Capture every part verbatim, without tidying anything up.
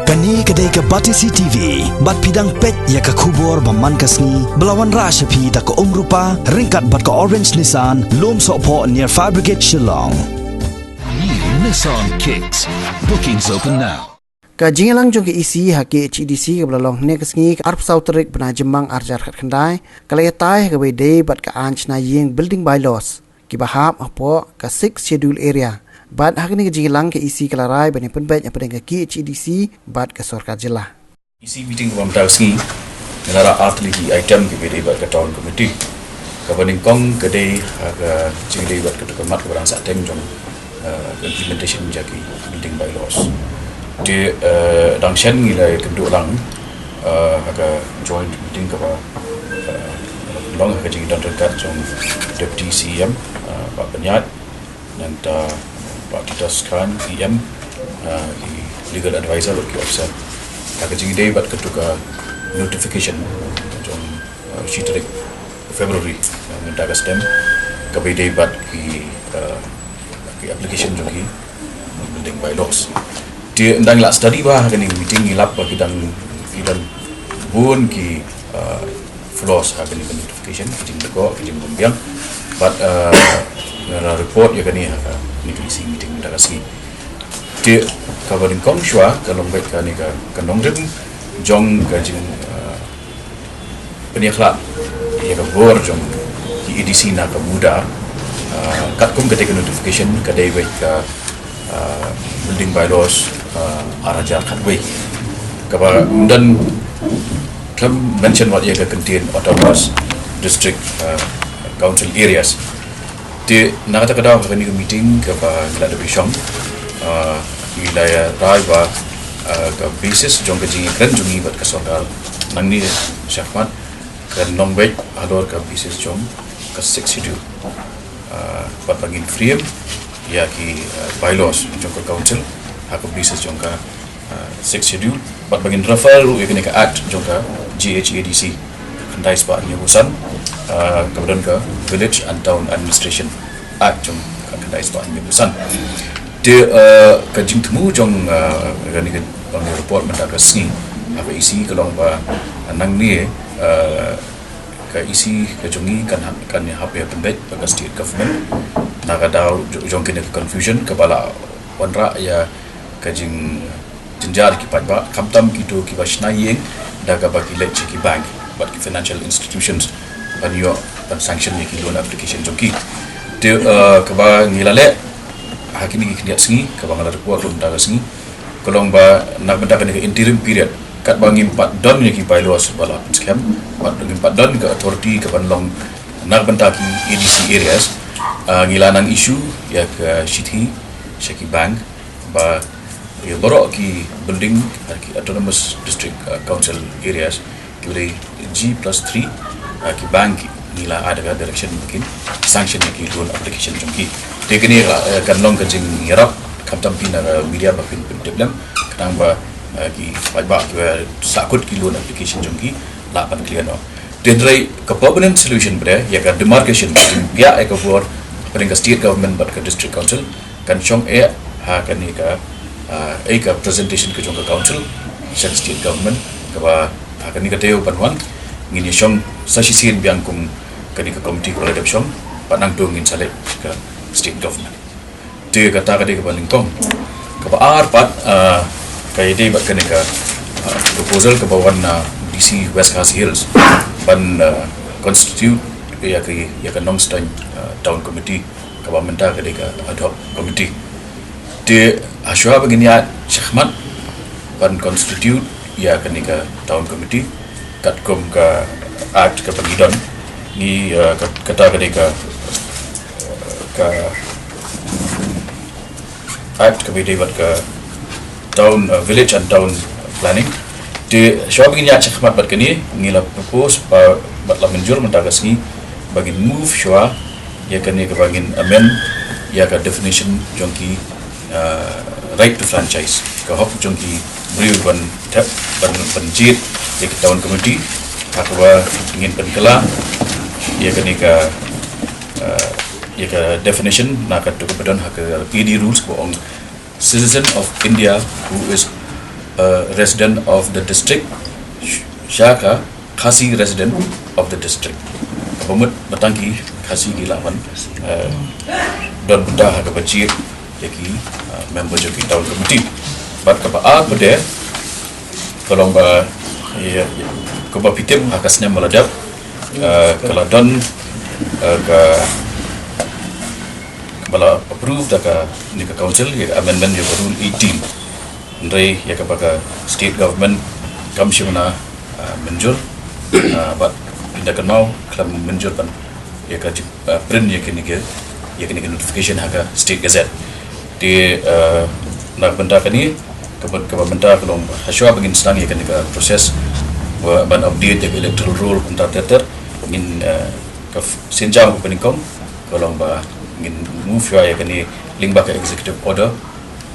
Kane ka dei ka Batesi T V, bad phi dang peit ïa ka khubor ba man ka sngi, ba la wanrah sha phi da ka Umrupa, ryngkat bad ka Orange Nissan, Lumsohphoh near Fire Brigade Shillong. New Nissan Kicks. Bookings open now. Ka jingïalang jong ka E C ha K H A D C kaba la long hynne ka sngi ka arphew saw tarik bnai Jymmang arhajar khatkhyndai, ka la ïatai ha kaba ïadei bad ka aiñ shna ïing, building bylaws, kiba hap hapoh ka Sixth Schedule area. Bad ha kane ka jingïalang ka E C ka la rai ban ïa pynbeit hapdeng ka K H A D C bad ka sorkar jylla. E C meeting kaba mynta ka sngi, ngi la rah ar tylli ki item kiba ïadei bad ka town committee. Kaba nyngkong ka dei ha ka jingïadei bad katu ka mat kaba dang sahteng jong, eh, implementation jong ki building bylaws. Te, eh, dang shen ngi la ïakynduh lang, eh, ha ka joint meeting kaba, eh, long ha ka jingdon ryngkat jong Deputy C E M, eh, Bah Pynïaid, nangta Bah Titus Chyne, E M, eh, ki legal advisor bad ki officer. Ha ka jingïadei bad katu ka notification jong, eh, shi tarik February, eh, mynta ka snem, kaba ïadei bad ki, eh, ki application jong ki building bylaws. Te ynda ngi la study bha ha kane ka meeting, ngi lap ba ki dang, ki dang bun ki, eh, flaws ha kane ka notification, ki jingdkoh, ki jingbymbiang. Bad, eh, ngi la report ïa kane ha kane ka E C meeting mynta ka sngi. Te kaba nyngkong shuwa ka long beit kane ka, ka nongrim jong ka jing, eh, pynïakhlad ïa ka bor jong ki A D C na ka MUDA, ah, katkum kata ka notification ka dei beit ka, ah, building bylaws, ah, arhajar khatwei. Kaba ym don khlem mention wat ïa ka kyntien autonomous district, ah, council areas. Te na kata ka daw ha kane ka meeting kaba ngi la dep ïashong, ah, ngi la ïa rai ba, ah, ka basis jong ka jingïakren jong ngi bad ka sorkar nangne shakhmat kan long beit halor ka basis jong ka Sixth Schedule. Ah, bad ba ngin frame ïa ki, ah, bylaws jong ka council ha ka basis jong ka, ah, Sixth Schedule. Bad ba ngin refer ruh ïa kane ka act jong ka G H A D C, khyndai spah hynñiewphew san, ah, kaba don ka Village and Town Administration Act jong ka khyndai spah hynñiewphew san. Te, ah, ka jingthmu jong, ah, kane ka, kane ka report mynta ka sngi ha ka E C ka long ba, ah, nangne, ah, ka E C ka jong ngi kan hap, kan ïa hap ïa pynbeit bad ka state government na ka daw jo-, jong kine ka confusion kaba la wanrah ïa ka jingjynjar ki paidbah, khamtam kito kiba shna ïing da kaba ki leit sha ki bank bad ki financial institutions ban ïoh, ban sanction ïa ki loan application jong ki. Te, eh, kaba ngi la leh ha kine ki khyndiat sngi kaba nga la report mynta ka sngi, ka long ba na ka bynta kane ka interim period, katba ngim pat don ïa ki bylaws ba la pynskhem, bad ngim pat don ka authority kaban long na ka bynta ki A D C areas, ah, ngi la nang issue ïa ka shithi sha ki bank ba ïa baroh ki building ha ki autonomous district, ah, council areas, kiba dei G plus three, ah, ki bank ngi la ai da ka direction ba kin sanction ïa ki loan application jong ki. Te kane, ah, kan long ka jingïarap, khamtam phi na ka media ba phin pyntip lem, khnang ba, ah, ki paidbah kiba sahkut ki loan application jong ki lah ban clear noh. Te hynrei ka permanent solution ba dei ïa ka demarcation, ka jingpynïaid ïa ka bor hapdeng ka state government bad ka district council, kan shong eh ha kane ka, ah, eh, ka presentation ka jong ka council sha ka state government, kaba ha kane ka taïew ban wan ngin ïa shong sa shisien biang kum kane ka committee kaba la dep shong, bad nangta ngin sa leit ka state government. Te kata ka dei kaba nyngkong. Kaba ar pat, ah, ka ïadei bad kane ka, ah, proposal kaba wan na D C West Khasi Hills ban, ah, constitute ïa ka, ïa ka Nongstoiñ, ah, Town Committee, kaba mynta ka dei ka ad hoc committee. Te hashwa ba ngin ïaid shakhmat ban constitute ïa kane ka town committee katkum ka act kaba ngi don, ngi, eh, ka, kata ka dei ka, ka act kaba ïadei bad ka town, eh, village and town planning. Te shuwa ba ngin ïaid shakhmat bad kane, ngi la propose ba, bad la mynjur mynta ka sngi ba ngin move shuwa ïa kane kaba ngin amend ïa ka definition jong ki, ah, right to franchise, ka hok jong ki briew ban thep, ban, ban jied ïa ka town committee. Ha kaba ngin pynkylla ïa kane ka, ah, ïa ka definition na katu kaba don ha ka P D rules, kaba ong citizen of India who is uh, resident of the district, sh- sha ka Khasi resident of the district. Kaba mut ba tang ki Khasi ki lah ban, uh, don bynta ha kaba chief ïa ki, uh, member jong ki town committee. Bad kaba ar pat de ka long ba, ïa, ïa, kaba phi tip ha ka snem ba la dep, uh, ka la don, uh, ka ba la approve da kane ka council ïa ka amendment ïa ka rule eighteen. Hynrei ïa kaba ka state government kam shym la, uh, mynjur, uh, bad ynda kynmaw khlem mynjur ban ïa ka jing, uh, print ïa kane ka, ïa kane ka notification ha ka state gazette. Te, uh, na ka bynta kane, kaba, kaba mynta ka long hashwa ba ngin sdang ïa kane ka process, uh, ban update ïa ka electoral roll kumta ter ter, ngin, uh, ka f- sienjam kaba nyngkong ka long ba ngin move ïa kane lyngba ka executive order,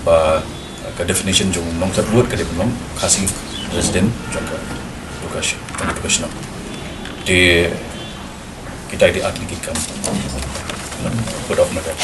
ba ka definition jong nongthoh vote ka dei ba long Khasi resident jong ka location, jong ka location. Te kita ki dei ar tylli ki kam. Code of conduct.